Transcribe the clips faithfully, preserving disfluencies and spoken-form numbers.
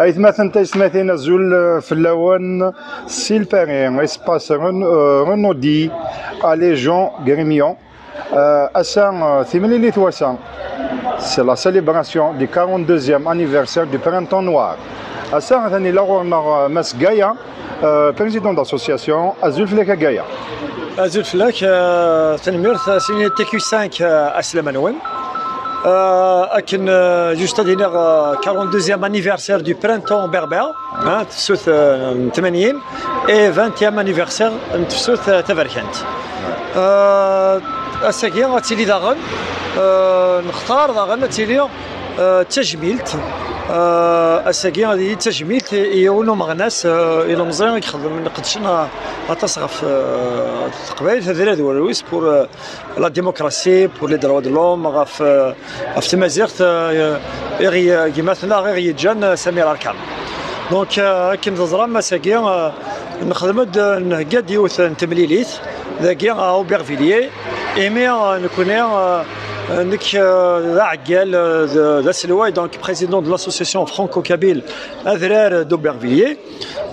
Aytmaten tayesmatin, azul, euh, fell-awen. Si le Paris, espace Ren-, euh, Renaudie, allée Jean Grémillon. Euh, ass-a, euh, timlilit wass-a, c'est la célébration du quarante-deuxième anniversaire du Printemps Noir. Ass-a, atan ila ɣur-neɣ, euh, Mass Gaya, euh, président d'association. Azul fell-ak a Gaya. Azul fell-ak, euh, tanemmirt, euh, c'est une T Q cinq, euh, aslama-nwen. Euh, akken, euh, juste ad iniɣ, euh, quarante-deuxième anniversaire du printemps berbère, hein, tefsut, euh, n tmanyin, et vingtième anniversaire n tefsut, euh, taberkant. Euh, ass-agi ad tili daɣen, euh, nextar daɣen ad tili, euh, d tajmilt. Euh, ass-agi ad yili d tajmilt i, i yiwen umeɣnas, euh, ilemẓi i ixedmen, iqeddcen, euh, aṭas ɣef, euh, teqbaylit, adrar d walwis pour, euh, la démocratie, pour les droits de l'homme, ɣef, euh, ɣef tmaziɣt, euh, i ɣ-, gma-tneɣ i ɣ-yeǧǧan, euh, Samir Arkam. Donc, euh, akken teẓram, ass-agi, euh, nexdem-d, euh, nhegga-d yiwet n temlilit dagi, à Aubervilliers. Imi, euh, nekkni, euh, nekk, euh, d aɛeggal, euh, d, d aselway, donc président de l'association franco-kabyle Adrar d'Aubervilliers.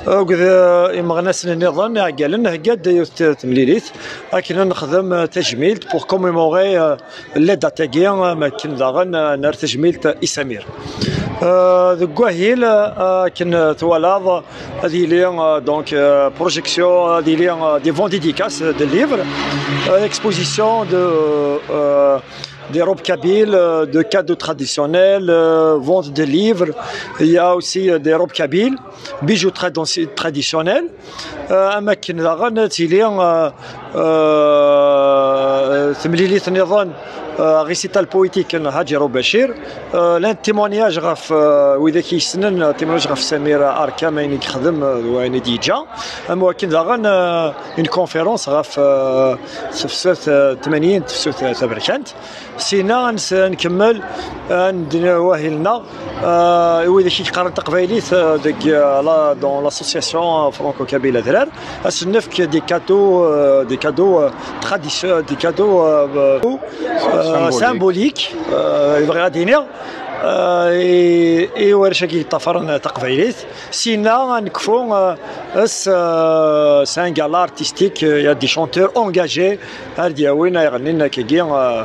Akked, euh, imeɣnasen nniḍen iɛeggalen, nhegga-d yiwet n temlilit akken ad nexdem, euh, tajmilt pour commémorer, euh, la date-agi, euh, am akken daɣen, euh, nerr tajmilt i Samir. Euh, deg wahil, euh, akken, euh, twalaḍ, ad yili, euh, donc, euh, projection, ad yili, euh, des ventes dédicaces de livres, euh, exposition de, euh, des robes kabyles, euh, de cadeaux traditionnels, euh, vente de livres. Il y a aussi, euh, des robes kabyles, bijoux tradi-, traditionnels. Euh, am akken daɣen ad tili, euh, euh, temlilit nniḍen, euh, récital poétique n Haji Roubachir. Euh, llan témoignages ɣef, euh, widak i yessnen, euh, témoignages ɣef Samir Arkam, ayen i yexdem, euh, d wayen i d-yeǧǧa. Am wakken daɣen, euh, une conférence ɣef, euh, tefsut, euh, tmanyin, tefsut, euh, taberkant. Sina ad nes-, ad nkemmel, euh, ad d-nini wahil-nneɣ, euh, i widak i yeqqaren taqbaylit, euh, deg, euh, la, dans l'association, euh, franco-kabyle Adrar, ad sen-nefk des cadeaux, euh, des cadeaux, euh, tradition-, des cadeaux, euh, euh, symboliques, euh, i bɣiɣ ad iniɣ, euh, i, i warrac-agi yeṭṭafaren taqbaylit. Sina ad nekfu, euh, s, euh, c'est un gala artistique, euh, il y a des chanteurs engagés, ar d-yawin ay ɣennin akkagi, euh,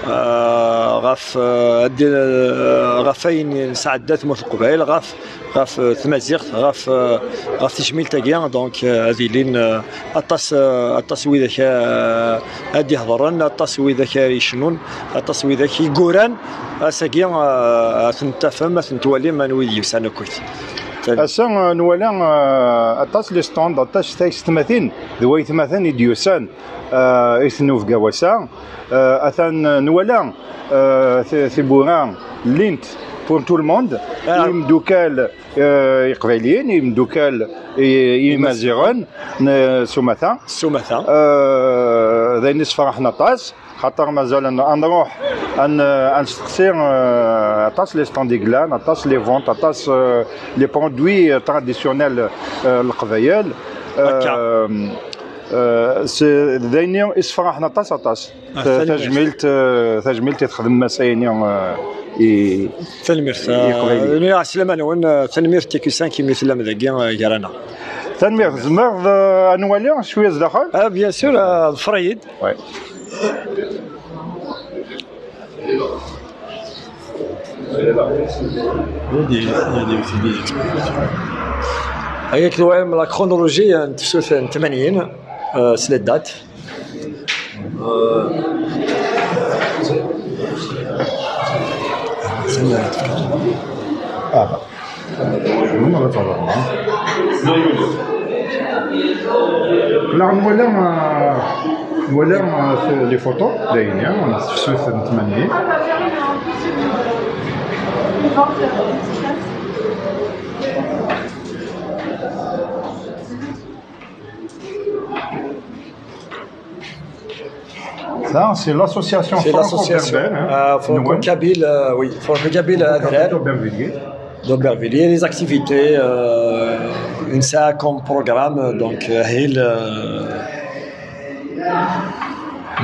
euh, ɣef, euh, ad, euh, ɣef ayen nesɛedda tmurt n Leqbayel, ɣef, ɣef, euh, tmaziɣt, ɣef, euh, ɣef tejmilt-agi, donc, euh, ad ilin, euh, aṭas, euh, aṭas widak, euh, ad d-ihedṛen, aṭas widak ara yecnun, aṭas widak i yuran. Ass-agi, euh, ad ten-tafem, ad ten-twalim, anwa i d-yusan akkit. Ass-a, euh, nwala, euh, aṭas les stands, aṭas taysetmatin d waytmaten i d-yusan, euh, i tnubga wass-a. Euh, atan, euh, nwala, euh, ti-, tiwwura llint pour tout le monde, ah, i imeddukal, euh, iqbayliyen, i imeddukal i, i imaziɣen, n-, s umata. S umata. Euh, d ayen isefraḥen aṭas. Xaṭer mazal ad n-, ad nruḥ, ad n-, ad nesteqsi, euh, aṭas les stands i yellan, aṭas les ventes, aṭas, euh, les produits, euh, traditionnels, euh, n Leqbayel. Akka. Euh, euh, c'est, d ayen i yessefraḥen aṭas, aṭas. Ah, ta-, tanemmirt. Tajmilt, euh, tajmilt i txedmem ass-ayni, euh, i, tanemmirt, i Iqbayliyen. Euh, ɛeslama-nwen, euh, tanemmirt T Q cinq imi tellam dagi, euh, gar-aneɣ. Tanemmirt. Tzemreḍ, euh, ad nwali cwiya zdaxel? Ah, bien sûr, euh, ḍfer-iyi-d. Ouais. Il y a des, il y a des, c'est des explications. Avec le, la chronologie, euh, n tefsut n tmanyin, euh, c'est les dates. Euh, ah. Aql-aɣ nwala, euh, nwala, euh, les photos, d ayen, euh, tefsut n tmanyin. Ça, c'est l'association, c'est l'association franco-berbère, hein, euh, franco-kabyle, euh, oui, franco-kabyle, euh, d'Aubervilliers. D'Aubervilliers, les activités, euh, une salle comme programme, donc, euh, il, euh,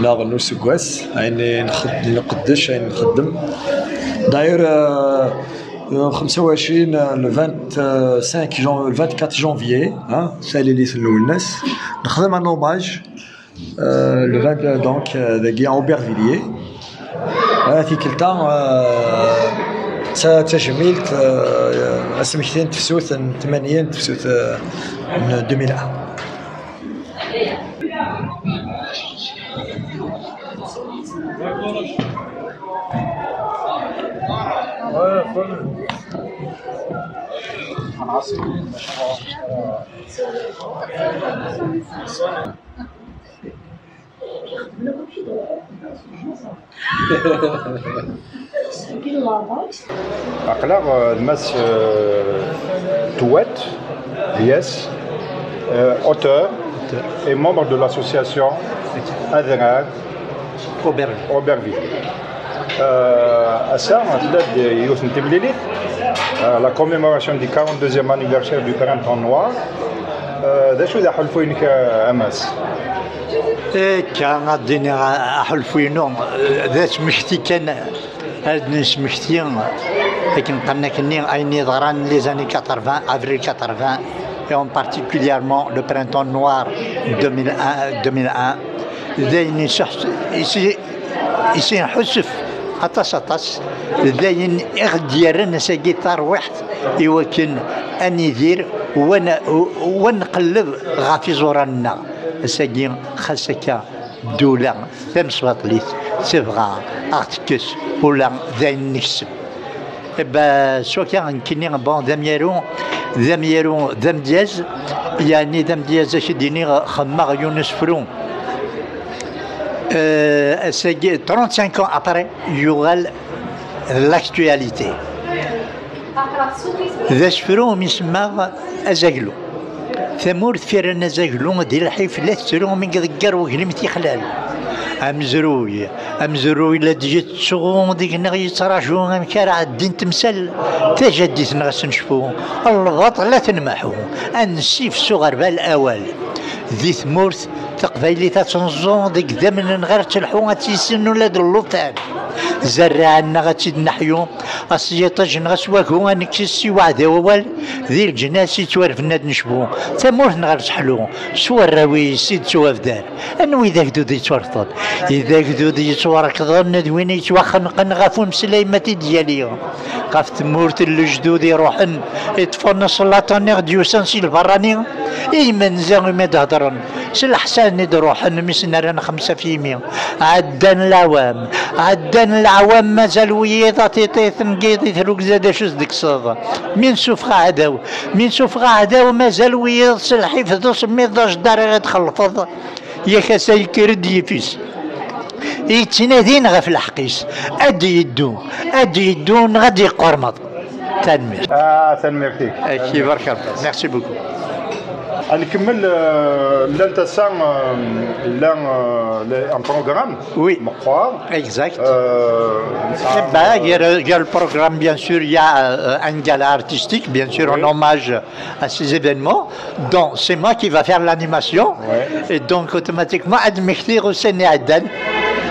la renousse gouesse, ayen nxed-, nqeddec, ayen nxeddem. D'ailleurs, euh, Euh, خمسة وعشرين, euh, le vingt-cinq jan-, le vingt-quatre janvier, hein, c'est les, les, le, نخدم un hommage, euh, le vingt, euh, donc, euh, dagi à Aubervilliers. Euh, tikkelt-a, euh, d tajmilt, euh, asmekti n tefsut n tmanya n tefsut, euh, n deux mille un. Aql-aɣ, euh, d Mass, euh, Touat Dias, euh, auteur et membre de l'association Adrar Aubervilliers. Euh, ass-a, tella-d yiwet n temlilit, euh, la commémoration du quarante-deuxième anniversaire du Printemps Noir. Euh, d acu d aḥulfu-inek, euh, a Mass? Akka, ad d-iniɣ aḥulfu-inu, euh, d asmekti kan, ad d-nesmekti, akken qqaren akkenni, ayen yeḍran les années quatre-vingts, avril quatre-vingts, et en particulièrement le printemps noir deux mille un, deux mille un, d ayen yesseḥ-, yessi-, yessenḥusef aṭas, aṭas, d ayen i ɣ-d-yerran ass-agi tarwiḥt i wakken ad nidir u ad n-, u ad nqelleb ɣef iẓuran-nneɣ. Ass-agi, xas akka, ddula tamesbaṭlit tebɣa a ɣ-tekkes ula d ayen nekseb. Eh ben, s wakka nekkini, bon, d amyaru, d amyaru, d amedyaz, yeɛni d amedyaz, ad k-id-iniɣ, xemmeɣ yiwen usefru. Euh, ass-agi, trente-cinq ans après, yuɣal d l'actualité. D asefru umi semmaɣ Azaglu. Tamurt firan azaglu di lḥif la tettru mi iḍegger weglim tixlal. Amezruy, amezruy la d-yettɣu deg-neɣ yettraǧu amek ara ɛeddin temsal. Tajaddit-nneɣ ad s-necfu, lbaṭel ad t-nmeḥḥu, ad nessif s uɣerbal awal. Di tmurt taqbaylit ad tenẓu, deg idammen-nneɣ ad telḥu, ad tt-yessin ula d llufan. Zerriɛa-nneɣ ad tt-id-neḥyu, asyiṭij-nneɣ ad s-wagu, ad nekkes i uɛdaw awal, di leǧnas yettwarfen ad necbu. Tamurt-nneɣ ad teḥlu, s warraw-is i d-tettwabdar. Anwa i d agdud yettwarfḍen? I d agdud yettwarekḍen d win yettwaxenqen ɣef umeslay ma t-id-yali. Ɣef tmurt n lejdud iruḥen, iṭṭfen s laṭan i ɣ-d-yusan si lberrani, i imenza umi d-hedren, s leḥsan i d-ruḥen mi sen-rran xemsa f yimi. Ɛeddan leɛwam, ɛeddan leɛwam, mazal wiyiḍ a tiṭit n yiḍ i trugza d acu s-d-tekkseḍ. Mi nsufeɣ aɛdaw, mi nsufeɣ aɛdaw, mazal wiyiḍ s lḥif d usemmiḍ d ajeddar i ɣ-d-txellfeḍ. Yak ass-a yekker-d yifis. Yettnadin ɣef lḥeqq-is. Ad d-yeddu. Ad d-yeddu neɣ ad d-yeqqurmeḍ. Tanemmirt. Ah, tanemmirt-ik. Ak ibarek Rebbi. Merci beaucoup. Ad nkemmel, euh, llant ass-a, euh, llan, euh, les, un programme. Oui. Meqqar. Exact. Euh, eh ben, il y a le, il y a le programme, bien sûr, il y a, euh, un gala artistique, bien sûr, en hommage à ces événements. Donc, c'est moi qui va faire l'animation. Ouais. Et donc, automatiquement, ad mmektiɣ ussan iɛeddan.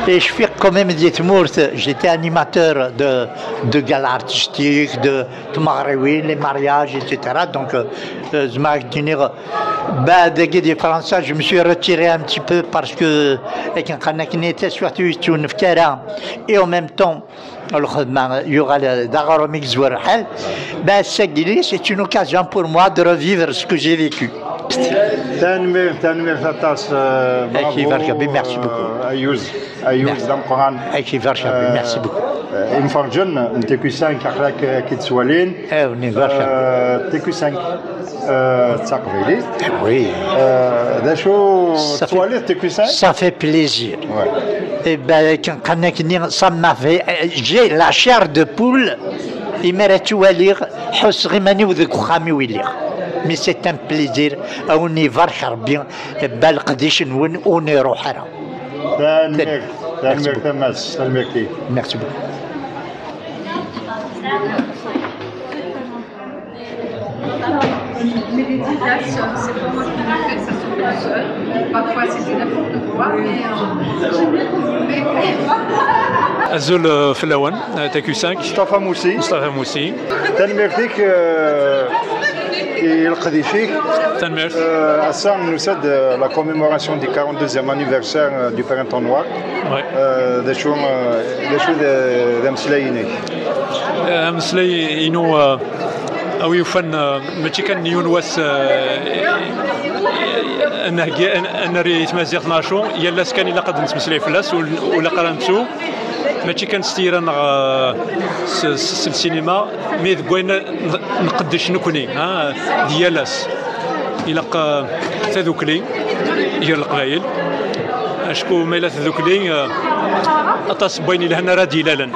Et je suis quand même di tmurt, j'étais animateur de, de gala artistique, de, de mariages, les mariages, et cetera. Donc, euh, euh, zemreɣ ad k-d-iniɣ, bah, dagi di Fransa, je me suis retiré un petit peu parce que, akken qqaren akkenni, taswiɛt ur yettwanefk ara. Et en même temps, lxedma yuɣal d aɣrum i yezwar lḥal. Ben, ass-agi, c'est une occasion pour moi de revivre ce que j'ai vécu. Tanemmirt, tanemmirt aṭas, euh, bravo, merci beaucoup, euh, Ayyuz, Ayyuz d ameqqran. Ak ibarek Rebbi, merci beaucoup. Euh, imferǧen n T Q cinq, aql-ak, euh, ki d-ttwalin. Eh, ur ibarek Rebbi. Euh, T Q cinq, euh, d taqbaylit. Oui. Euh, d acu tettwaliḍ T Q cinq? Ça fait plaisir. Ouais. Eh ben, akken qqaren akkenni, ça m'a fait, euh, j'ai la chair de poule. Imi ara ttwaliɣ, ḥusseɣ iman-iw deg uxxam-iw i lliɣ. Mais c'est un plaisir. A wen-ibarek Rebbi, ba leqdic-nwen ur n-iruḥ ara. Tanemmirt, tanemmirt a Mass, tanemmirt-ik. Merci beaucoup. Mais les dix dates, c'est pas moi qui le fais, ça se Parfois, c'est du n'importe quoi, mais, euh, mais Azul euh, fell-awen, euh, T Q cinq. Mustafa Moussi. Mustafa Moussi. Tanemmirt-ik euh, i leqdic-ik. Tanemmirt. Euh, ass-a, nusa-d euh, la commémoration du quarante-deuxième anniversaire euh, du Printemps Noir. Ouais. Euh, d acu euh, d acu d d ameslay-inek? Ameslay-inu euh, a wi yufan euh, mačči kan yiwen wass euh, ad nerr i tmaziɣt neɣ acu, yal ass kan ilaq ad nettmeslay fell-as, ur ilaq ara nettu, mačči kan s tira neɣ euh, s lsinima, mi deg wayen nqeddec nekkni d yal ass. Ilaq euh, tadukli gar leqbayel, acku ma yella tadukli euh, aṭas n wayen yelhan ara d-ilalen.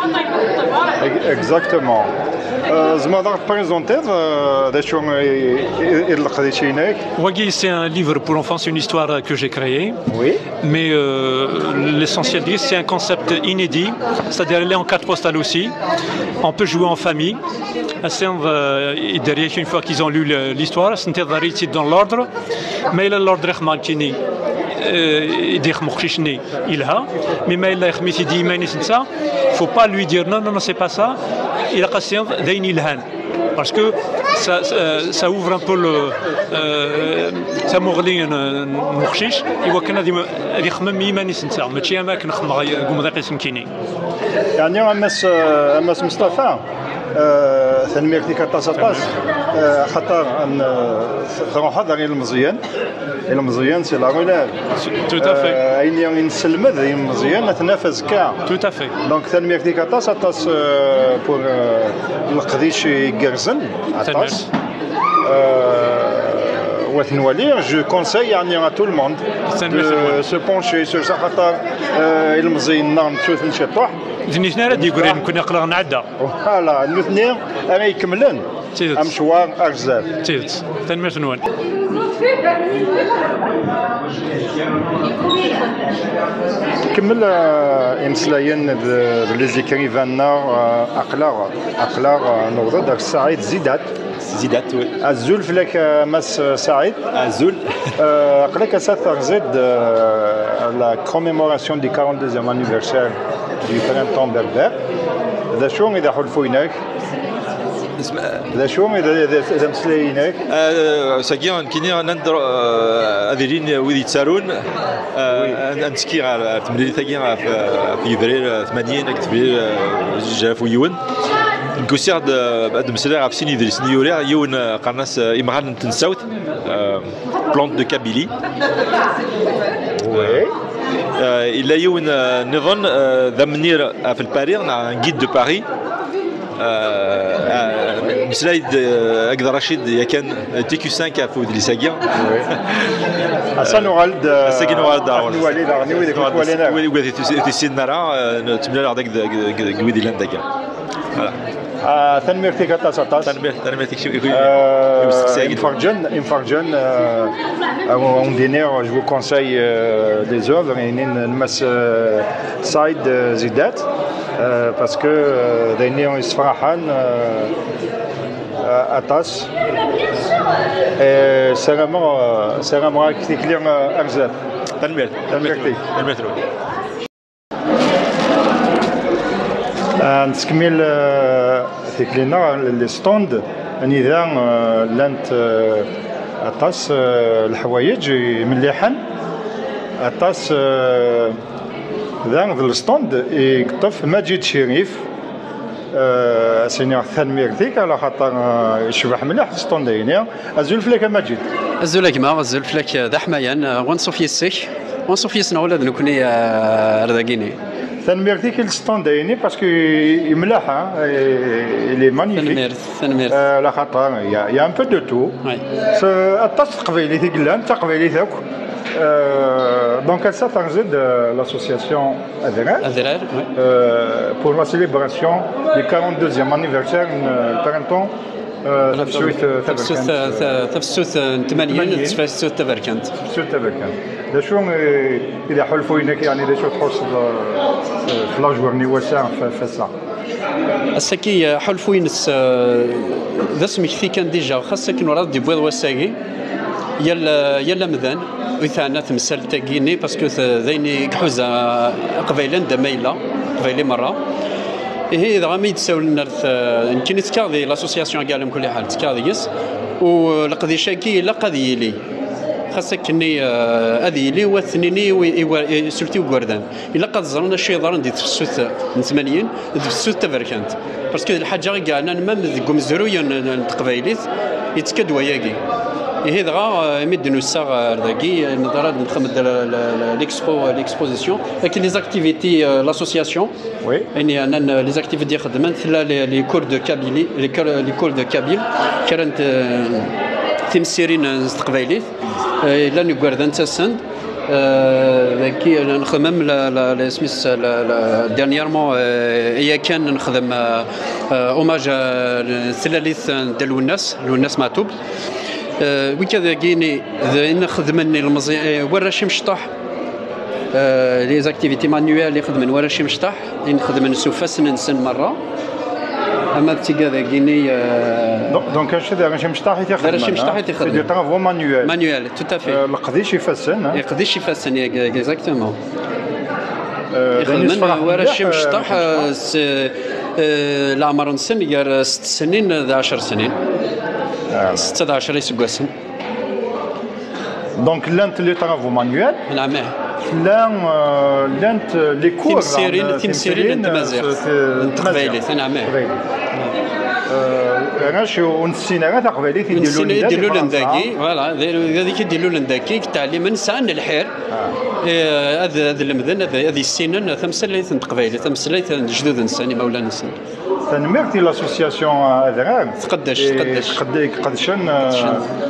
Exactement. Euh, tzemreḍ ad ɣ-tprezentiḍ euh, d acu i d leqdic-inek? Wagi, c'est un livre pour enfants, c'est une histoire que j'ai créée. Oui. Mais euh, l'essentiel, c'est un concept inédit, c'est-à-dire elle est en carte postale aussi. On peut jouer en famille. Ass-a, euh, derrière, une fois qu'ils ont lu l'histoire, c'est dans l'ordre. Mais il a l'ordre, il dit, mais mais il a faut pas lui dire non, non, non, c'est pas ça. Il a cassé d'ain ilhan. Parce que ça, ça, ça ouvre un peu le, euh, ça مغلي نقشيش. Il voit كان هذه هذه خمم يماني سنتا ماشي انا كنخمم غير قوم ذاك سنكيني. يعني امس امس مصطفى. Tanemmirt-ik aṭas aṭas. Axaṭer tṛuḥeḍ ɣer ilmeẓyen. Ilmeẓyen c'est la relève. Tout à fait. Ayen i nesselmed i ilmeẓyen ad t-naf azekka. Tout à fait. Donc tanemmirt-ik aṭas aṭas pour leqdic igerrzen aṭas. Wa t-nwali, je conseille يعني à tout le monde de se pencher sur ça, axaṭer ilmeẓyen-nneɣ nettu-ten ciṭuḥ. D nitni ara d-yeggrin, nekkni aql-aɣ nɛedda. Voilà, nutni ara ikemmlen amecwar ar zdat. D tidet. Tanemmirt-nwen. Kemmel imeslayen d les écrivains-nneɣ. Aql-aɣ aql-aɣ newweḍ-d ar Saɛid Zidat. Zidat, oui. Azul fell-ak a Mass Saɛid. Azul. Aql-ak ass-a terziḍ la commémoration du quarante-deuxième anniversaire du printemps berbère. D acu i d aḥulfu-inek? D acu i d ameslay-inek? Sagi nekkini ad ilin wid yettarun. Ad nettekki ɣer temlilit-agi ɣef yebrir tmanyin akked tebrir zuǧ alaf u yiwen. Nekk usiɣ-d ad d-meslayeɣ ɣef sin yidlisen i uriɣ, yiwen qqaren-as Imɣan n tensawt, Plantes de Kabylie. Yella yiwen nniḍen d amnir ɣef Lpari, neɣ un guide de Paris. Meslay-d akked Racid yakan, T Q cinq ɣef udlis-agi. Ass-a nuɣal-d. Ass-agi nuɣal-d ar ɣur-s. Nwali daɣen i wid ur t-issinen ara. Nettemlal-aɣ-d akked wid yellan dagi. Voilà. Tanemmirt-ik aṭas aṭas. Tanemmirt, tanemmirt-ik. Imferǧen, imferǧen, on dîner, je vous conseille les œuvres n Mass Saïd Zidat, parce que d ayen yessefraḥen aṭas. Ssarameɣ, ssarameɣ-ak tikli ar zdat. Tanemmirt. Tanemmirt-ik. Tanemmirt. Nettkemmil tikli-nneɣ, les stands, anida llant aṭas leḥwayeǧ imelliḥen, aṭas da d le stand i yeṭṭef Maǧid Cirif. Ad s-iniɣ tanemmirt-ik, alaxaṭer yecbeḥ mliḥ le stand-ayini. Azul fell-ak a Maǧid. Azul a gma, azul fell-ak d aḥmayan, anṣuf yes-k. Anṣuf yes-neɣ ula d nekkni ar dagini. Tanemmirt-ik i le stand-ayini, parce que yemleḥ, il est magnifique. Tanemmirt, tanemmirt. Alaxaṭer il y a un peu de tout. Aṭas teqbaylit i yellan, d taqbaylit akk. Donc ass-a terziḍ l'association Adrar. Adrar, oui. Pour la célébration du quarante-deuxième anniversaire n Printemps. Tafsut taberkant. Tafsut n tmanyin d tafsut taberkant. Tafsut taberkant. D acu i d aḥulfu-inek, yeɛni d acu tḥusseḍ f la journée n wass-a, f ass-a? Ass-agi aḥulfu-ines d asmekti kan dija, xas akken ur d-yewwiḍ wass-agi. Yal yal amdan I teɛna temsalt-agi-nni, parce que d ayen i iḥuza Aqbayli anda ma yella, Aqbayli merra. Ihi, dɣa mi d-sawlen ar t-, nekkini ttekkaɣ di l'association-agi, ɛla mkulli ḥal, ttekkaɣ deg-s, u leqdic-agi ilaq ad yili. Xas akkenni, eh, ad yili, u ad t-nini i wi-, i wa-, i, surtout i igerdan. Ilaq ad ẓren acu yeḍran di tefsut n tmanyin, d tefsut taberkant. Parce que d lḥaǧa i yeɛnan même deg umezruy n, n, n teqbaylit, yettekka-d wayagi. Ihi dɣa, eh, imi d-nusa ɣer dagi, eh, neḍra ad nexdem-d la, la, la, l'expo-, l'exposition, avec les activités, euh, l'association. Oui. Ayen yeɛnan, euh, les activités ixeddmen, tella les, les cours de Kabylie, les cours, les cours de kabyle, kra n t-, timsirin s teqbaylit, eh, llan igerdan ttasen-d, eh, dagi nxemmem la, la, la, isem-is, la, la, dernièrement, eh, yakan nexdem, eh, eh, hommage à tlalit n Dda Lwennas, Lwennas Meɛtub. Eh, wikka dagi-ni, d ayen xedmen ilmeẓi-, eh, warrac imecṭaḥ, eh, les activités manuelles i xedmen warrac imecṭaḥ, i nxedmen s ufassen-nsen merra. Ama d tiga dagi-ni, eh, Donc, donc, acu d arrac imecṭaḥ i t-ixedmen, d arrac imecṭaḥ i t-ixedmen. C'est des travaux manuels. Manuel, tout à fait. Eh, leqdic ifassen, hein. Leqdic ifassen, eg-, exactement. Eh, d ayen ixedmen yessefraḥen warrac mliḥ, eh, imecṭaḥ, eh, s, eh, leɛmer-nsen gar sett snin d ɛecr snin. Ah. Setta d ɛecra iseggasen. Donc, llant les travaux manuels. Naɛam. Llan, euh, llant les cours, timsirin, euh, timsirin n tmaziɣt, euh, n teqbaylit, naɛam. Teqbaylit. Euh, arrac ur nessin ara taqbaylit i d-ilulen dagi, voilà, d, d, d, i d-ilulen dagi, i yettɛellimen, sɛan lḥir, eh, ad, ad lemden, ad, ad issinen tamsalt n teqbaylit, tamsalt n lejdud-nsen, imawlan-nsen. Tanemmirt i l'association, euh, Adrar. Tqeddec, i tqeddec. Tqedd-, i iqeddcen, euh,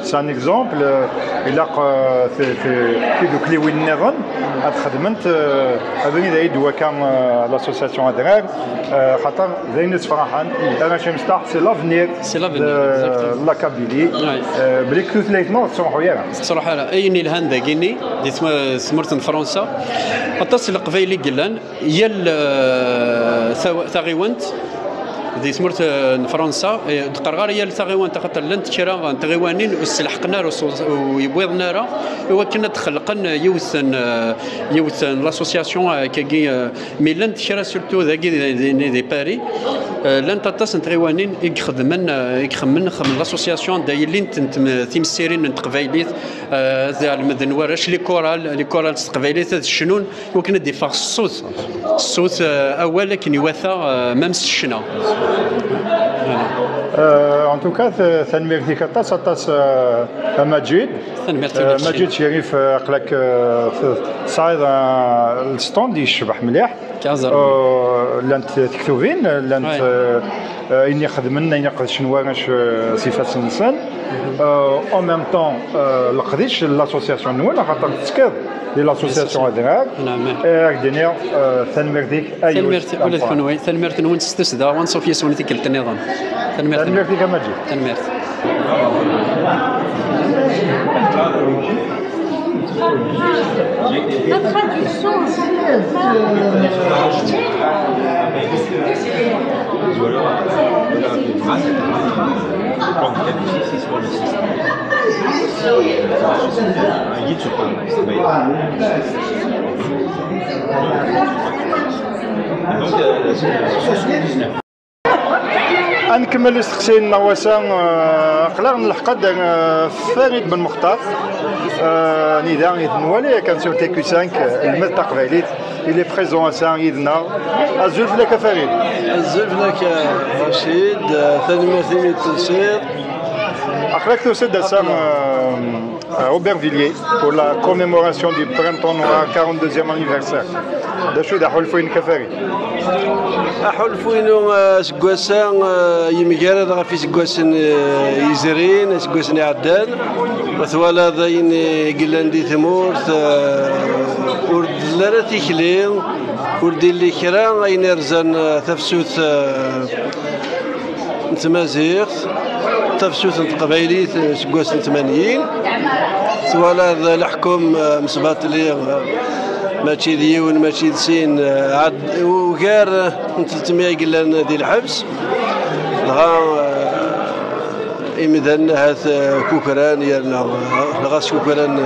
c'est un exemple, euh, ilaq, euh, t-, t-, tidukliwin nniḍen ad xedment, euh, abrid ay d-wakka, euh, l'association Adrar, euh, xaṭer d ayen yessefraḥen, arrac imecṭaḥ, c'est l'avenir. C'est l'avenir, de, exactement, la Kabylie. Ouais. Euh, belli tutlayt-nneɣ ur tettruḥu ara. Ur tettruḥu ara. Ayen ilhan dagi-ni, di tma-, tmurt n Fransa, aṭas n Leqbayel i yellan, yal, eh, taw-, taɣiwant di tmurt, eh, n Fransa, eh, d-qqareɣ ara yal taɣiwant, axaṭer llant kra n tɣiwanin ur s-leḥqen ara, ur s-, ur yewwiḍen ara i wakken ad xelqen yiwet n, eh, yiwet n l'association, eh, akkagi, eh, mi llant kra surtout dagi di, di, di Paris, eh, llant aṭas n tɣiwanin i ixedmen, eh, i ixemmen, xemmen l'association anda i llint n tem-, timsirin n teqbaylit, eh, ad ɛelmden warrac, les chorales, les chorales s teqbaylit ad cnun, i wakken ad d-iffeɣ ṣṣut, ṣṣut, eh, awal akken iwata, eh, même s ccna. Voilà. Euh, en tout cas, t-, tanemmirt-ik aṭas, aṭas, euh, a Maǧid. Tanemmirt, euh, ula d Maǧid Cerif, euh, aql-ak, euh, t-, tesɛiḍ, euh, le stand yecbeḥ mliḥ. Kaẓer. Euh, llant tektubin, llant, ouais, euh, euh, ayen ixedmen, ayen iqedcen warrac, euh, s ifassen-nsen. Euh, en même temps, euh, leqdic n l'association-nwen, axaṭer tettekkiḍ di l'association Adrar. Naɛam. Eh, ad ak-d-iniɣ, eh, tanemmirt-ik, a Yus. Tanemmirt ula d kenwi. Tanemmirt-nwen s tussda, ad nṣuf yes-wen tikkelt nniḍen. Tanemmirt-nwen. Tanemmirt-ik a Maǧid. Tanemmirt. La traduction, c'est, euh, Ad nkemmel isteqsiyen-nneɣ wass-a, eh, aql-aɣ nleḥq-d, eh, Farid Ben Mextar, eh, anida i t-nwala yakan sur T Q cinq, eh, lmed taqbaylit. Il est présent ass-a yid-neɣ. Azul fell-ak a Farid. Azul fell-ak a Racid, eh, tanemmirt imi d-tusiḍ. Aql-ak tusiḍ-d ass-a, eh, à Aubervilliers pour la commémoration du printemps noir, quarante-deuxième anniversaire. D acu i d aḥulfu-inek a Farid? Aḥulfu-inu, eh, aseggas-a, eh, yemgarad ɣef iseggasen, eh, yezrin, iseggasen iɛeddan. Ma twalaḍ ayen i yellan di tmurt, eh, ur d-telli ara tikli, ur d-illi kra ayen irzan, eh, tafsut, eh, n tmaziɣt, tafsut n teqbaylit, eh, seg wass n tmanyin. Twalaḍ leḥkum, eh, msbaṭli, eh, mačči d yiwen, mačči d sin, eh, ɛad-, ugar, eh, n tletmya i yellan di lḥebs. Dɣa, eh, imdanen ahat, eh, kukran yerna, eh, ɣas kukran, eh,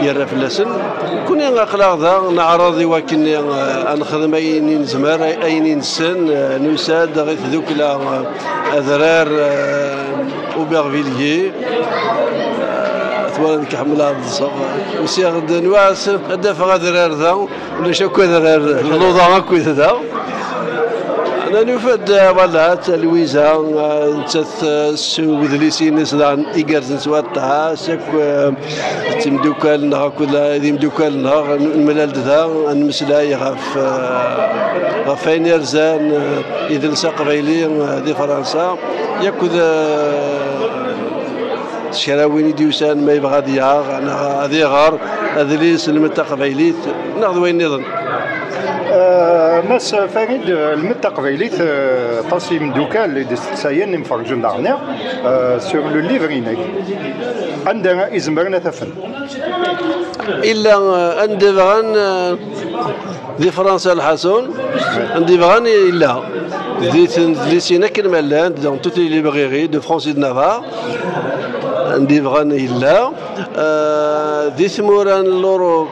yerra fell-asen. Nekkni aql-aɣ da neɛreḍ i wakken, eh, ad nexdem ayen i nezmer, ayen i nessen, eh, nusa-d ɣer tdukla, eh, adrar, eh, Aubervilliers. Eh, twalaḍ nekk ḥemmleɣ ad ṭṭseɣ. Usiɣ-d nwiɣ ad d-afeɣ adrar da, ulac akk adrar, luḍa akk da. Nufa-d, eh, voilà, d Lwiza, eh, nettat, eh, s wedlis-ines daɣen igerrzen s waṭas, akk, eh, d timdukal-nneɣ akked d imdukal-nneɣ, n-, nemlal-d da, ad nemmeslay ɣef, eh, ɣef wayen yerzan, eh, idles aqbayli, eh, di Fransa, yakk d, eh, s kra win i d-yusan ma yebɣa ad yaɣ, neɣ ad iɣer adlis, lmed taqbaylit, neɣ d wayen nniḍen. Eh, Mass Farid, eh, lmed taqbaylit, eh, aṭas imdukal i d-isteqsayen imferrǧen daɣen, eh, sur le livre-inek. Anda i zemren ad t-afen? Illa, eh, anda bɣan, eh, di Fransa lḥasun, anda bɣan illa. Di tedlisin akken ma llant, dans toutes les librairies de France et de Navarre, anda bɣan illa. Eh, di tmura n l'Europe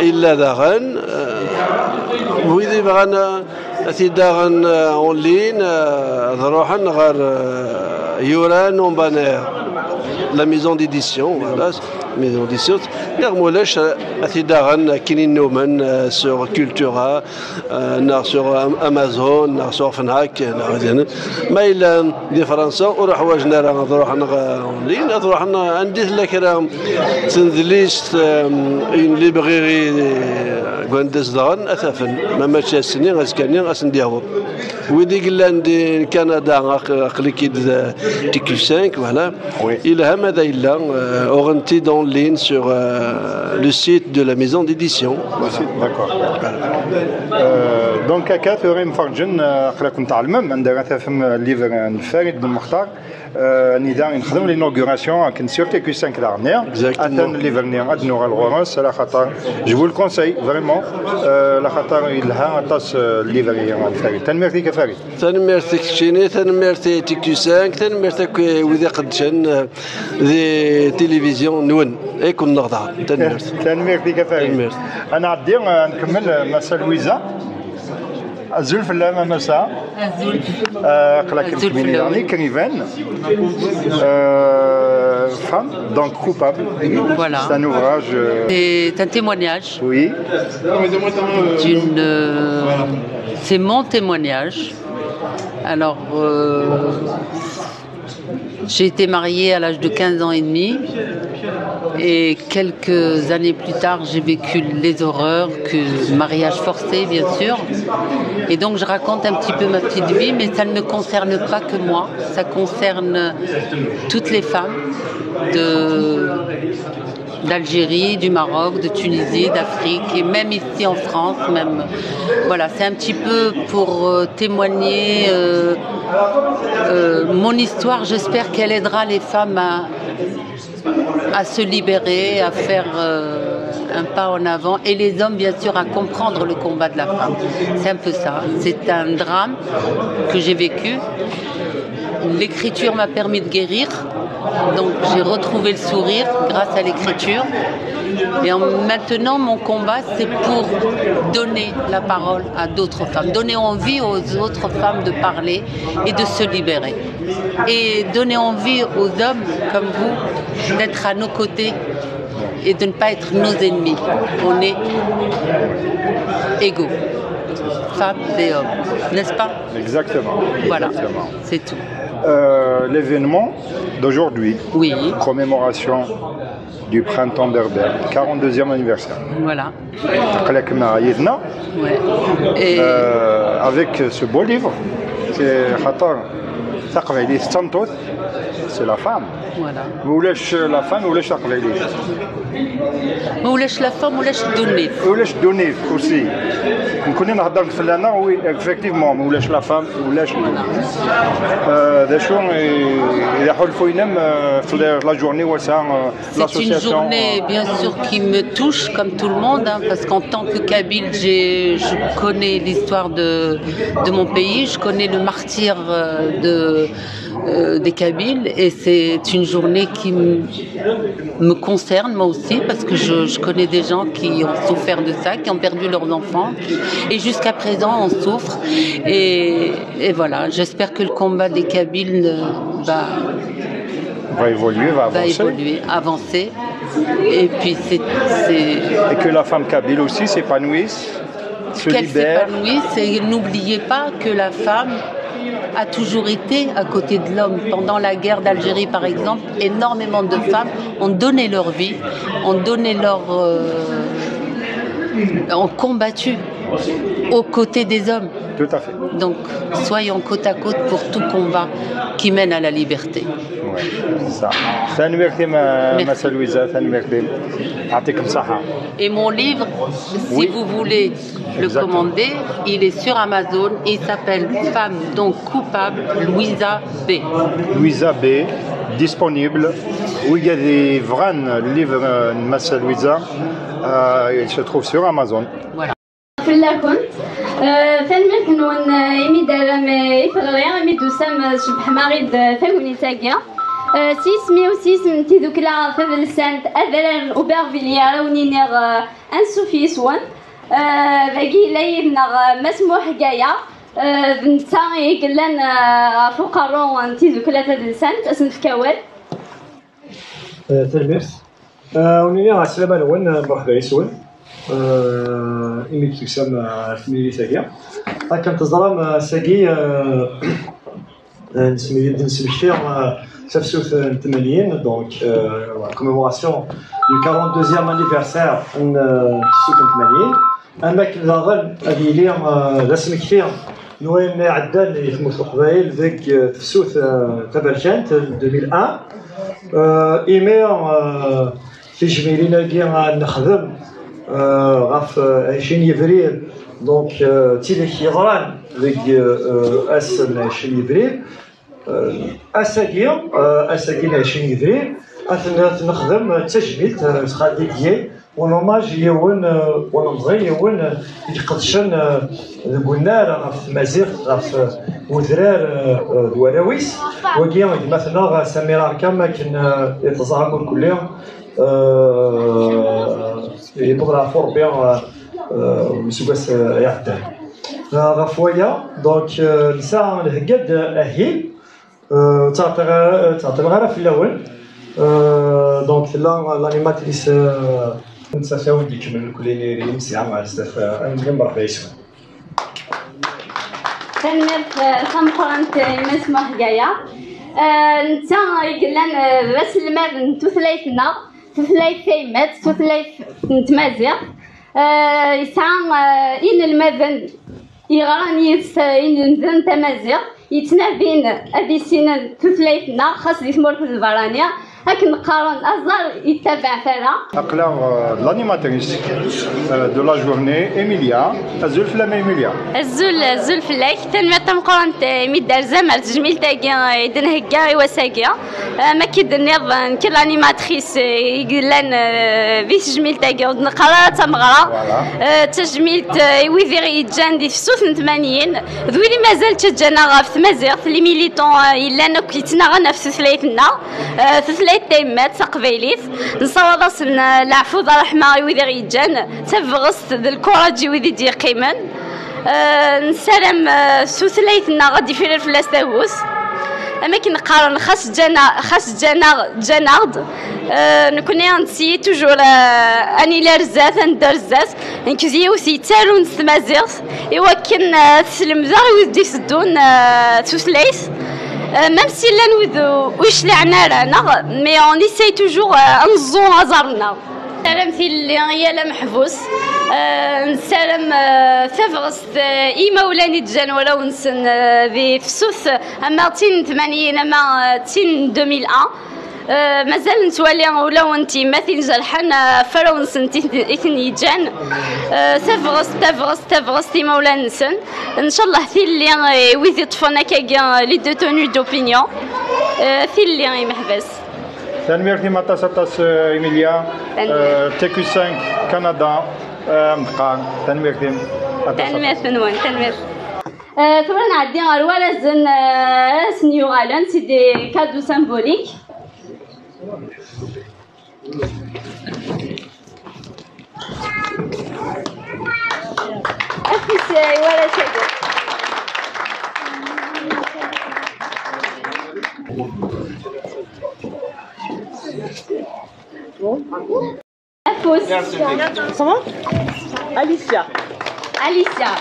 illa daɣen, eh, wid ibɣan, eh, ad t-id-aɣen, eh, en ligne, eh, ad ruḥen ɣer, eh, Yuran en banner, la maison d'édition, voilà, maison d'édition, neɣ ma ulac, eh, ad t-id-aɣen akken i nnumen, eh, sur Cultura, eh, neɣ sur Am-, Amazon, neɣ sur Fnac, neɣ din. Ma yella di Fransa, ur ḥwaǧen ara ad ruḥen ɣer, eh, en ligne, ad ruḥen anda i tella kra n tedlist, eh, n librairie, eh, deg wanda zedɣen, ad t-afen. Ma mačči ass-nni, azekka-nni, ad sen-d-yaweḍ. Wid i yellan di Kanada, aq-, aql-ik-id d T Q cinq, voilà. Oui. Ilha ma da yella, euh, uɣen-t-id en ligne sur, euh, le site de la maison d'édition. Le site, d'accord. Euh, donc, akka tura imferrǧen, euh, aql-aken tɛelmem anda ara tafem, euh, livre n Farid Ben Mextar. Euh, anida i nexdem l'inauguration akken sur T Q cinq daɣen. Exactement. Atan livre-nni ad nuɣal ɣur-s, ala xaṭer, je vous le conseille vraiment, euh, ala xaṭer yelha aṭas, euh, livre-nni n Farid. Tanemmirt-ik a Farid. Tanemmirt i keččini, tanemmirt i T Q cinq, tanemmirt akk i wid iqeddcen, eh, di tilivizyu-nwen. Ay ken-nneɣ daɣen. Tanemmirt. Tanemmirt-ik a Farid. Tanemmirt. Ad nɛeddi, eh, ad nkemmel, eh, Massa Lwiza. Azul fell-am a Massa. Azul. Eh, aql-ak Azul kemmini fell-awen. Daɣen écrivaine. Euh, femme, donc coupable. Voilà. C'est un ouvrage, euh, C'est un témoignage. Oui. D'une, euh, c'est mon témoignage. Alors, euh, j'ai été mariée à l'âge de quinze ans et demi et quelques années plus tard, j'ai vécu les horreurs que mariage forcé, bien sûr. Et donc, je raconte un petit peu ma petite vie, mais ça ne me concerne pas que moi. Ça concerne toutes les femmes de d'Algérie, du Maroc, de Tunisie, d'Afrique, et même ici en France, même. Voilà, c'est un petit peu pour, euh, témoigner, euh, euh, mon histoire. J'espère qu'elle aidera les femmes à, à se libérer, à faire, euh, un pas en avant, et les hommes, bien sûr, à comprendre le combat de la femme. C'est un peu ça. C'est un drame que j'ai vécu. L'écriture m'a permis de guérir, donc j'ai retrouvé le sourire grâce à l'écriture. Et en maintenant, mon combat, c'est pour donner la parole à d'autres femmes, donner envie aux autres femmes de parler et de se libérer. Et donner envie aux hommes comme vous d'être à nos côtés et de ne pas être nos ennemis. On est égaux, femmes et hommes, n'est-ce pas ? Exactement. Voilà, exactement. C'est tout. Euh, l'événement d'aujourd'hui, oui, commémoration du printemps berbère, quarante-deuxième anniversaire. Voilà. Aql-akem yid-neɣ. Ouais. Et euh, avec ce beau livre, c'est xaṭer taqbaylit d tameṭṭut, c'est la femme. Voilà. Ma ulac la femme, ulac taqbaylit. Ma ulac la femme, ulac ddunit. Ulac ddunit aussi. Nekkni nehder fell-aneɣ, oui, effectivement, ma ulac la femme, ulac ddunit. Euh, d acu i, i d aḥulfu-inem, euh, f la, la journée, wass-a, euh, c'est une journée, bien sûr, qui me touche, comme tout le monde, hein, parce qu'en tant que Kabyle, j'ai, je connais l'histoire de, de mon pays, je connais le martyr, euh, de euh, des Kabyles, et c'est une journée qui me concerne moi aussi, parce que je, je, connais des gens qui ont souffert de ça, qui ont perdu leurs enfants, qui, et jusqu'à présent on souffre. Et, et voilà, j'espère que le combat des Kabyles va, va évoluer, va, va avancer. Évoluer, avancer. Et puis c'est. Et que la femme kabyle aussi s'épanouisse. Qu'elle s'épanouisse, et n'oubliez pas que la femme a toujours été à côté de l'homme. Pendant la guerre d'Algérie, par exemple, énormément de femmes ont donné leur vie, ont donné leur, euh, ont combattu aux côtés des hommes. Tout à fait. Donc, soyons côte à côte pour tout combat qui mène à la liberté. Ouais, c'est ça. Merci. Et mon livre, si vous voulez le commander, il est sur Amazon. Il s'appelle Femme donc coupable, Louisa B. Louisa B, disponible. Wigad yebɣan livre n Massa Louisa, euh, il se trouve sur Amazon. Voilà. Fell-akent. Tanemmirt-nwen imi d-terram i teɣri, imi d-tusam tcebbḥem-aɣ-id tagnit-agi. S yisem-iw, s yisem n tidukla tadelsant Adrar n Ubervilliers, ara wen-iniɣ ansuf yis-wen. Dagi yella yid-neɣ Mass Muḥ Gaya, d netta i yellan ɣef uqerru n tidukla tadelsant. Ad s-nefk awal. Tanemmirt. Ur nini ɛeslama-nwen, mṛeḥba yes-wen imi d-tusam ar temlilit-agi. Akken teẓram, ass-agi nesmekti tafsut n tmanyin, donc la commémoration du quarante-deuxième anniversaire n tefsut n tmanyin. Am akken daɣen ad yili d asmekti n wayen iɛeddan i tmurt n Leqbayel deg tefsut taberkant n deux mille un, imi tijmilin-agi ad nexdem ɣef ɛecrin yebrir, donc d tidak yeḍran deg ass n ɛecrin yebrir. Ass-agi, ass-agi n ɛecrin yebrir, ad t-nexdem d tajmilt, sɣa dédié, en hommage i yiwen ulemẓi, yiwen i iqedcen deg unnar ɣef tmaziɣt, ɣef udrar d warraw-is. Wagi gma-tneɣ Samir Arkam, akken i teẓram irkelli, yewweḍ leɛfu Rebbi useggas iɛeddan. Ɣef waya, donc, nesɛa nhegga-d ahil, ur ttɛeṭṭileɣ ara fell-awen. Donc tella l'animatrice, nettat i awen-d-ikemmlen nekkni imsismeḍ ar zdat, ad nili mṛeḥba yes-wen. Tanemmirt tameqqrant i Mass Muḥ Gaya. Netta i yellan d aselmad n tutlayt-nneɣ, tutlayt tayemmat, tutlayt n tmaziɣt. Yesɛa inelmaden yeɣran yid-s inelmaden tamaziɣt, yettnadin ad issinen tutlayt-nneɣ, xas di tmurt n lbarani, akken qqaren aẓar yettabaɛ tara. Aql-aɣ d l'animatrice de la journée, Emilia. Azul fell-am a Emilia. Azul, azul fell-ak. Tanemmirt tameqqrant imi d-terzam ar tejmilt-agi i d-nhegga i wass-agi. Am akka i d-tenniḍ, nekk d l'animatrice i yellan di tejmilt-agi, ur d-neqqar ara d tameɣra. D tajmilt i wid i ɣ-yeǧǧan di tefsut n tmanyin, d wid i mazal ttaǧǧan-aɣ ɣef tmaziɣt, les militants yellan akk yettnaɣen ɣef tutlayt-nneɣ, tutlayt tayemmat taqbaylit. Nessawaḍ-asen leɛfu d ṛṛeḥma i wid i ɣ-yeǧǧan, tabɣest d lkuṛaǧ i wid i d-yeqqimen. Nessaram s tutlayt-nneɣ ad d-ifrir fell-as tagut. Am akken qqaren, xas ǧǧan-aɣ, ǧǧan-aɣ-d, nekkni nessiyi toujours ad nili ar zdat, ad neddu ar zdat. Nekk d yiwet yettarun s tmaziɣt i wakken ad t-slemdeɣ i wid d-iteddun tutlayt. Même si llan wid ur yecliɛen ara, neɣ, mais on essaye toujours ad neẓẓu aẓar-nneɣ. Nessaram tilelli i yal ameḥbus, nessaram tabɣest i yimawlan i d-ǧǧan warraw-nsen di tefsut, ama d tin n tmanyin ama d tin n deux mille un. Mazal nettwali ulawen n tyemmatin jerḥen ɣef warraw-nsent i ten-yeǧǧan. Tabɣest, tabɣest, tabɣest i yimawlan-nsen. Ncallah tilelli i wid iṭṭfen akkagi les détenus d'opinion. Tilelli i yimeḥbas. Tanemmirt-im aṭas aṭas, eh, Emilia. Tanemmirt. Eh, T Q cinq Canada, eh, am d-qqar. Tanemmirt-im aṭas aṭas. Tanemmirt-nwen, tanemmirt. Euh, tura nɛeddi ɣer warrazen, euh, ara sen-yuɣalen, c'est des cadeaux symboliques. Afus, euh, i warrac-agi. Afus. Comment? Alicia. Alicia.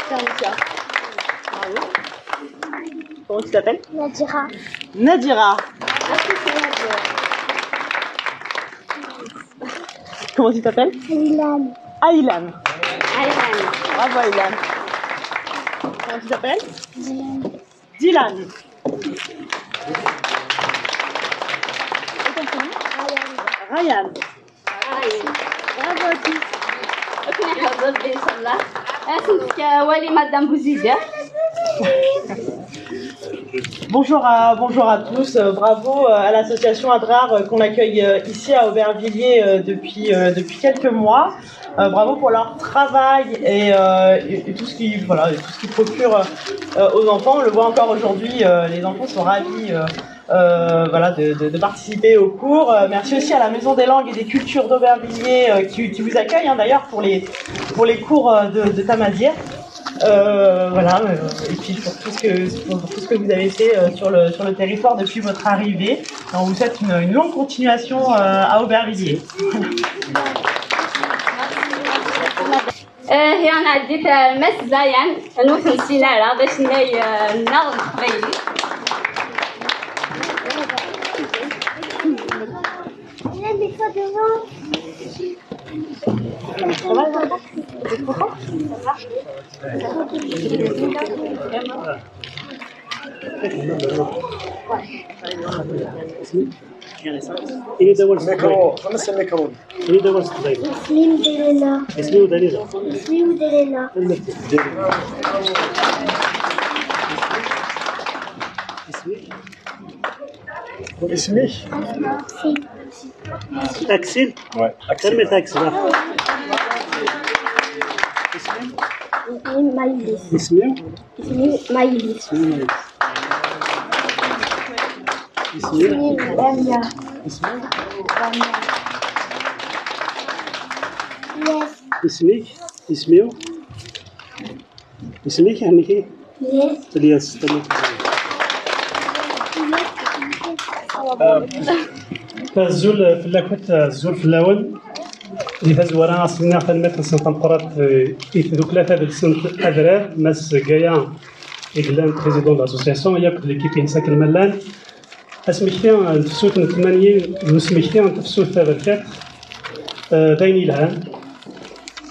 C'est Alicia. Bravo. Comment tu t'appelles? Nadira. Nadira. Comment tu t'appelles? Aylan. Aylan. Aylan. Bravo Aylan. Comment tu t'appelles? Dylan. Dylan. Et ton prénom? Ryan. Ryan. Bravo à tous. Akken iḥeḍ Rebbi, inchallah. Ad sen-tefk awal i Madame Bouzidi. Bonjour à, bonjour à tous. Euh, bravo, euh, à l'association Adrar, euh, qu'on accueille, euh, ici à Aubervilliers, euh, depuis, euh, depuis quelques mois. Euh, bravo pour leur travail et, euh, et- et tout ce qui, voilà, et tout ce qu'ils procurent, euh, aux enfants. On le voit encore aujourd'hui, euh, les enfants sont ravis, euh, euh, voilà, de, de- de participer aux cours. Euh, merci aussi à la Maison des langues et des cultures d'Aubervilliers, euh, qui, qui vous accueille, hein, d'ailleurs pour les, pour les cours, euh, de, de tamazight. Euh, voilà, euh, et puis pour tout ce que, pour tout ce que vous avez fait, euh, sur le, sur le territoire depuis votre arrivée. On vous souhaite une, une longue continuation, euh, à Aubervilliers. Eh, ya nɛeddi ar Mass Zayan, ur t-nessin ara, d acenay, eh, nneɣ n teqbaylit. Ini-d awal s teqbaylit. Ini-d awal s teqbaylit. Isem-im Dalila. Isem-iw Dalila. Isem-iw Dalila. Isem-ik? Isem-ik? Aksil. Aksil? Ouais, Aksil. Tanemmirt Aksil. Isem-im? Isem-im Maylis. Isem-im? Isem-im Maylis. Isem-im Maylis. Isem-im? Isem-im Damia. Isem-im? Damia. Yes. Isem-ik? Isem-iw? Isem-ik, amek i? Yes. Yes, tanemmirt. Azul fell-akent, azul fell-awen. Di tazwara, ad s-iniɣ tanemmirt-nsen tameqqrant, eh, i tdukla tadelsant Adrar, Mass Gaya, i yellan président de l'association, yakk d l'équipe-ines akken ma llan. Asmekti n tefsut n tmanyin d usmekti n tefsut taberkat, eh, d ayen yelhan.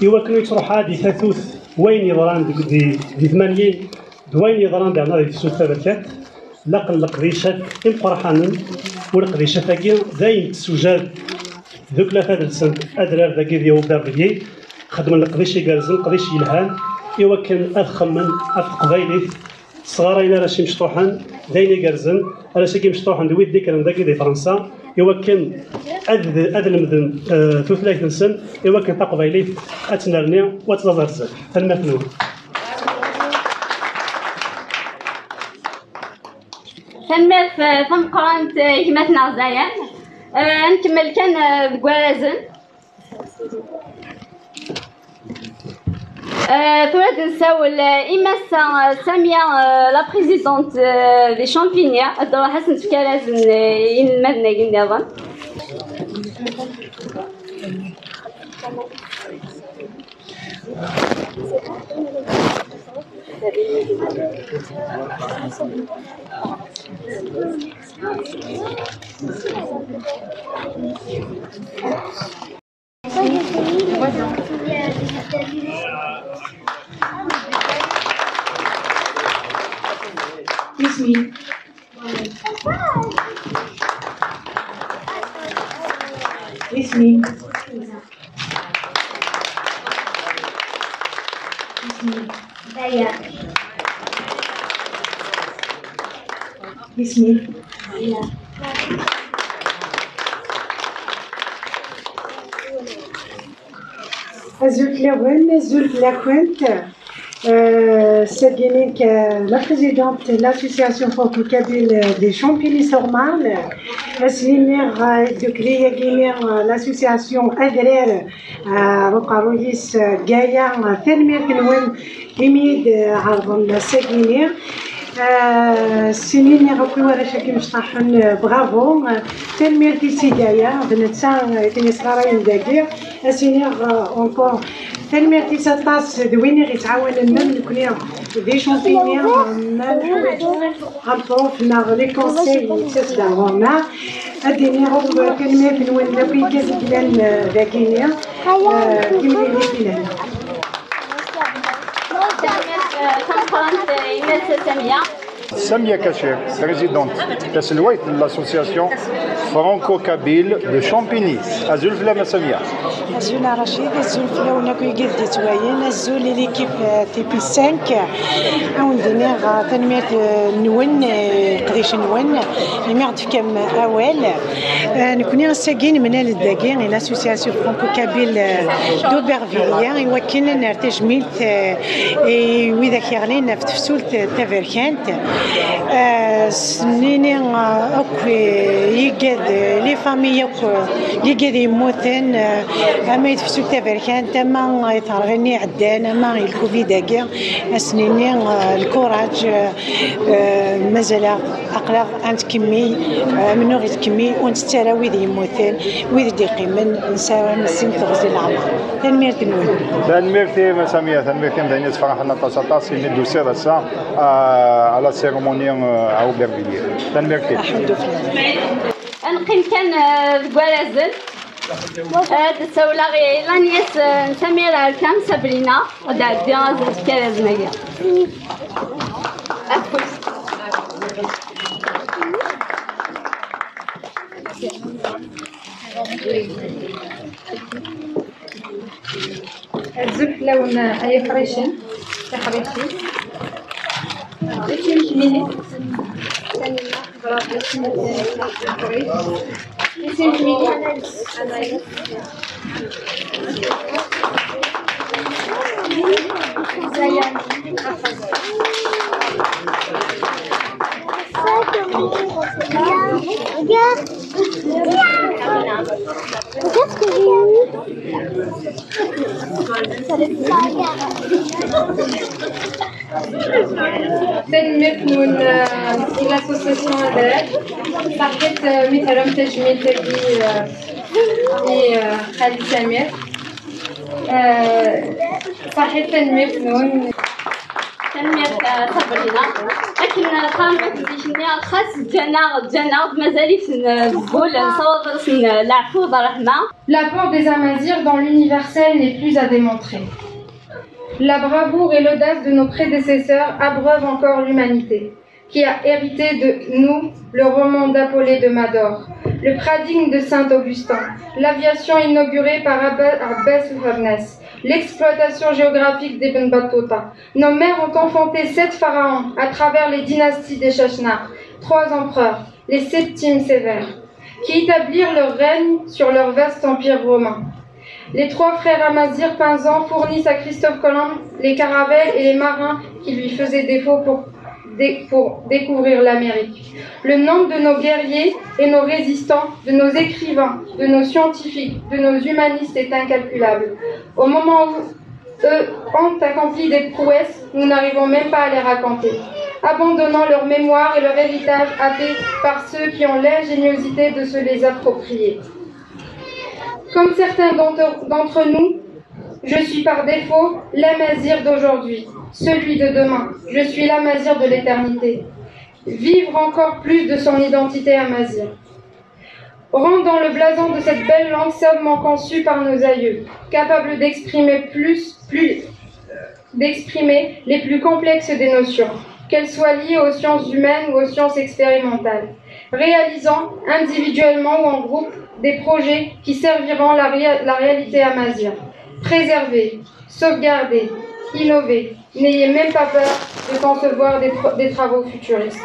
I wakken ur yettruḥ ara di tatut wayen yeḍran deg, di, di tmanyin d wayen yeḍran daɣen di tefsut taberkat, laqen leqdicat imeqqraḥanen, u leqdicat-agi d ayen tessewjad tdukla tadelsant Adrar dagi di Aubervilliers, xedmen leqdic igerrzen, leqdic yelhan, i wakken ad xemmen ɣef teqbaylit, sɣarayen arrac imecṭuḥen, d ayen igerrzen, arrac-agi imecṭuḥen d wid d-ikkren dagi di Fransa, i wakken ad, ad lemden, eh, tutlayt-nsen, i wakken taqbaylit ad tennerni u ad tẓaẓ ar zdat. Tanemmirt-nwen. Tanemmirt, eh, tameqqrant, eh, gma-tneɣ Zayan. Eh, ad nkemmel kan, eh, deg warrazen. Eh, tura ad nsawel, eh, i Massa, eh, Samia, eh, la présidente, eh, des Champigniers, ad d-truḥ ad s-nefk arrazen, eh, i yinelmaden-agi nniḍen. اسمي. اسمي. اسمي دايا. اسمي دايا. Azul fell-awen, azul fell-akent. Euh, c'est bien que la présidente de l'association franco-kabyle de Champigny-sur-Marne, ass-nni, euh, de créer, euh, l'association Adrar, euh, Rokaruyis, euh, Gaïa, euh, Fermier Kenwen, Imid, euh, Arvon, la Seguinière. Euh, c'est une bravo, euh, Fermier Tissigaya, Venetsa, euh, Tinesrara, Indagir, ass-nni, euh, encore Tanemmirt-is aṭas d win i ɣ-ittɛawanen, ma d nekkni d icenfiyen, ma d lḥuǧ, ameṭruf neɣ les conseils yettas-d ɣur-neɣ. Ad d-iniɣ akk tanemmirt-nwen akk i yellan, eh, dagini, eh, timlilit i lehna. Tameqqrant, eh, i Nna Samia. Samia Kachir, présidente, taselwayt n l'association franco-kabyle de Champigny. Azul fell-am a Samia. Azul a Rachid, azul fell-awen akk i d-yettwayen, azul i l'équipe, euh, T P cinq. Ad wen-d-iniɣ, euh, tanemmirt, euh, nwen, euh, leqdic-nwen, imi ɣ-d-tefkam awal. Euh, nekkni ass-agi nemlal-d dagi i l'association franco-kabyle, euh, d'Aubervilliers, i wakken ad nerr tajmilt, euh, i widak yeɣlin ɣef tefsut taberkant. Eh, s-nini, eh, akk, eh, yigad, eh, les familles akk, eh, yigad yemmuten, eh, ama i tefsut taberkant, ama i terɣin iɛeddan, ama i lkuvid-agi, ad s-nini, eh, lkuraǧ, eh, eh, mazal-aɣ, aql-aɣ ad nettkemmil, eh, amennuɣ yettkemmil, ur ntett ara wid yemmuten, wid d-yeqqimen, nessaram-asen teɣzi n leɛmer. Tanemmirt-nwen. Tanemmirt-im a Samia, tanemmirt-im, d ayen yessefraḥen aṭas, aṭas imi d-tusiḍ ass-a, euh, à la cérémonie, euh, à Aubervilliers. Tanemmirt-im. Ad neqqim kan, euh, deg warazen. Ad d-ssawleɣ i l'nièce, euh, n Samir Arkam, Sabrina, ad d-tɛeddi ad tefk arazen-agi. Afus. Azul fell-awen ay iḥricen, tiḥricin. Isem-ik mini? Isem-ik mini? Regarde. Regarde ce que j'ai eu. Tanemmirt-nwen, euh, i l'association Adrar. Ṣaḥit, euh, mi terram tajmilt-agi, euh, i, euh, Xali Samir. Euh, ṣaḥit, tanemmirt-nwen. Tanemmirt, euh, Sabrina. Akken, euh, qqaren akk zik-nni, xas ǧǧan-aɣ, ǧǧan-aɣ-d, mazal-iten, euh, deg wul, nessawaḍ-asen, euh, leɛfu d ṛṛeḥma. L'apport des Amazirs dans l'universel n'est plus à démontrer. La bravoure et l'audace de nos prédécesseurs abreuvent encore l'humanité, qui a hérité de nous le roman d'Apolée de Mador, le paradigme de saint Augustin, l'aviation inaugurée par Abba-, Abbas Farnas, l'exploitation géographique d'Ibn Battuta. Nos mères ont enfanté sept pharaons à travers les dynasties des Chachnards, trois empereurs, les septimes sévères, qui établirent leur règne sur leur vaste empire romain. Les trois frères Amazirs Pinzan fournissent à Christophe Colomb les caravelles et les marins qui lui faisaient défaut pour dé-, pour découvrir l'Amérique. Le nombre de nos guerriers et nos résistants, de nos écrivains, de nos scientifiques, de nos humanistes est incalculable. Au moment où eux ont accompli des prouesses, nous n'arrivons même pas à les raconter, abandonnant leur mémoire et leur héritage happés par ceux qui ont l'ingéniosité de se les approprier. Comme certains d'entre, d'entre nous, je suis par défaut l'Amazir d'aujourd'hui, celui de demain. Je suis l'Amazir de l'éternité. Vivre encore plus de son identité Amazir. Rendant le blason de cette belle langue savamment conçue par nos aïeux, capable d'exprimer plus, plus, euh, d'exprimer les plus complexes des notions, qu'elles soient liées aux sciences humaines ou aux sciences expérimentales, réalisant individuellement ou en groupe des projets qui serviront la réa-, la réalité amazigh. Préserver, sauvegarder, innover. N'ayez même pas peur de concevoir des pro-, des travaux futuristes.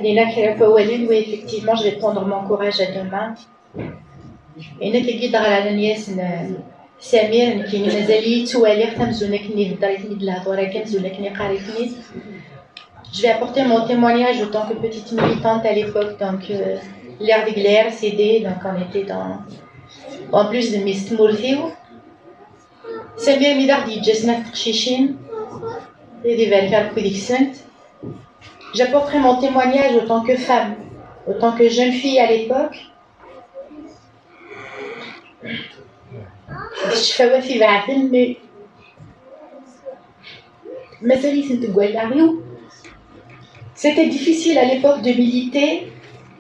Lina Kerafa Walin, oui, effectivement, je vais prendre mon courage à deux mains. Et nekk i d-ɣran yes, n-, Samir, nekkini mazal-iyi ttwaliɣ-t amzun akken ihedder-iten-id lehdur-agi, amzun akken iqqar-iten-id. Je vais apporter mon témoignage autant que petite militante à l'époque, donc euh, lliɣ deg la R C D, donc on était dans, en plus de Miss Tmurtiw. Samir mi d aɣ-d-yeǧǧa snat teqcicin, ad ibarek Rebbi deg-sent. J'apporterai mon témoignage autant que femme, autant que jeune fille à l'époque. D ccfawat ibeɛden, mais mazal-itent deg wallaɣ-iw. C'était difficile à l'époque de militer.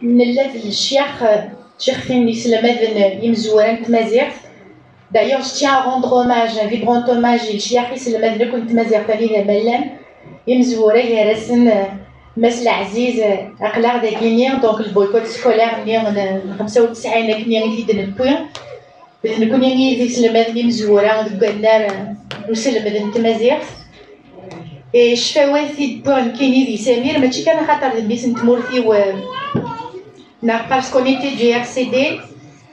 Nella d lecyax, lecyaxin iselmaden imezwura n tmaziɣt. D'ailleurs, je tiens à rendre hommage, un vibrant hommage i lecyax iselmaden akk n tmaziɣt anida ma llan, imezwura gar-asen, eh, Mass Leɛziz, eh, aql-aɣ dagini, donc le boycott scolaire-nni n, n xemsa u tesɛin akken i t-id-newwi. D nekkni i d iselmaden imezwura deg wannar, eh, n uselmed n tmaziɣt. Et ccfawat i d-wwiɣ nekkini di Samir, mačči kan axaṭer d mmi-s n tmurt-iw, eh, neɣ parce qu'on était du R C D,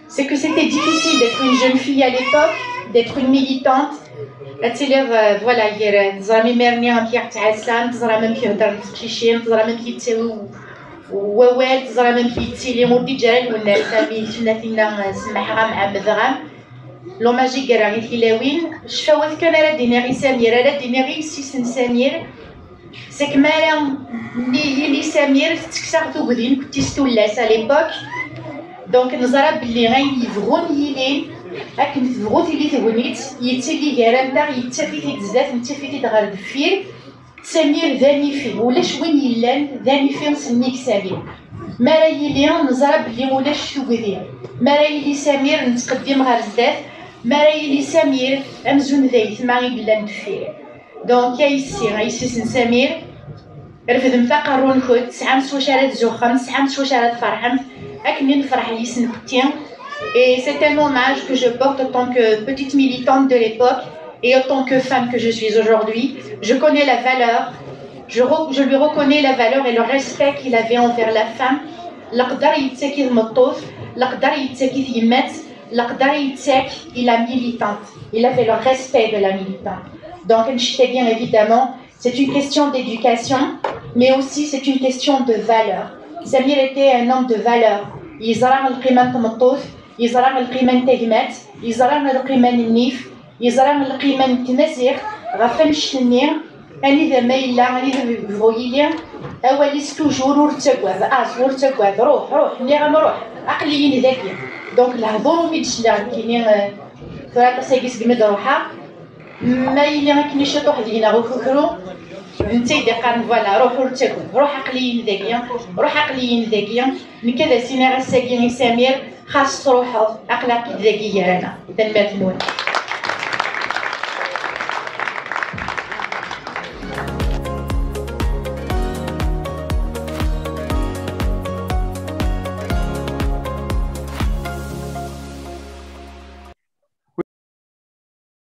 c'est que c'était difficile d'être une jeune fille à l'époque, d'être une militante. Ad tiliḍ, euh, voilà, gar, euh, teẓram imir-nni amek i ɣ-ttɛassan, teẓram amek i heddren teqcicin, teẓram amek yettawi w-, wawal, teẓram amek yettili, ur d-iǧǧa ara Lwennas, am i tnatin-a, euh, semmaḥeɣ-am, ɛemmdeɣ-am. L'hommage i yerra i tilawin, ccfawat kan ara d-iniɣ i Samir, ara d-iniɣ i yessi-s n Samir, c'est que mi ara yili Samir, tettekkes-aɣ tugdi, nekkenti s tullas à l'époque. Donc, neẓra belli ayen yebɣun yilin, akken tebɣu tili tegnit, yettili gar-anteɣ, yettaf-it-id zdat, nettaf-it-id ɣer deffir. Samir d anifi, ulac win yellan d anifi sennig Samir. Mi ara yili, neẓra belli ulac tugdi. Mi ara yili Samir, nettqeddim ɣer zdat. Mi ara yili Samir, amzun d ayetma i yellan deffir. Donc, a yessi, a yessi-s n Samir, refdemt aqerru-nkent, tesɛamt s wacu ara tzuxxemt, tesɛamt s wacu ara tferḥemt, akken i nefreḥ yis-nekkenti. Et c'est un hommage que je porte autant que petite militante de l'époque et autant que femme que je suis aujourd'hui. Je connais la valeur, je, re- je lui reconnais la valeur et le respect qu'il avait envers la femme. Leqder yettak i tmeṭṭut, leqder yettak i tyemmat, leqder yettak i la militante. Il avait le respect de la militante. Donc, annect-agi, évidemment, c'est une question d'éducation, mais aussi c'est une question de valeur. Samir était un homme de valeur. Yeẓra lqima n tmeṭṭut, yeẓra lqima n tagmat, yeẓra lqima n nnif, yeẓra lqima n tmaziɣt. Ɣef annect-nni, anida ma yella, anida yebɣu yili, awal-is toujours ur ttagad, aẓ, ur ttagad, ruḥ, ruḥ, nniɣ-am ruḥ, aql-iyi-n dagi. Donc, lehdur umi d-sliɣ nekkini, euh, tura aṭas-agi segmi d-ruḥeɣ, ma yili akken i ciṭuḥ deg-neɣ ukukru, d netta i d-iqqaren, voilà, ruḥ ur ttagad, ruḥ aql-iyi-n dagi, ruḥ aql-iyi-n dagi. Nekk ad as-iniɣ ass-agi i Samir, xas truḥeḍ, aql-ak-id dagi gar-aneɣ. Tanemmirt-nwen.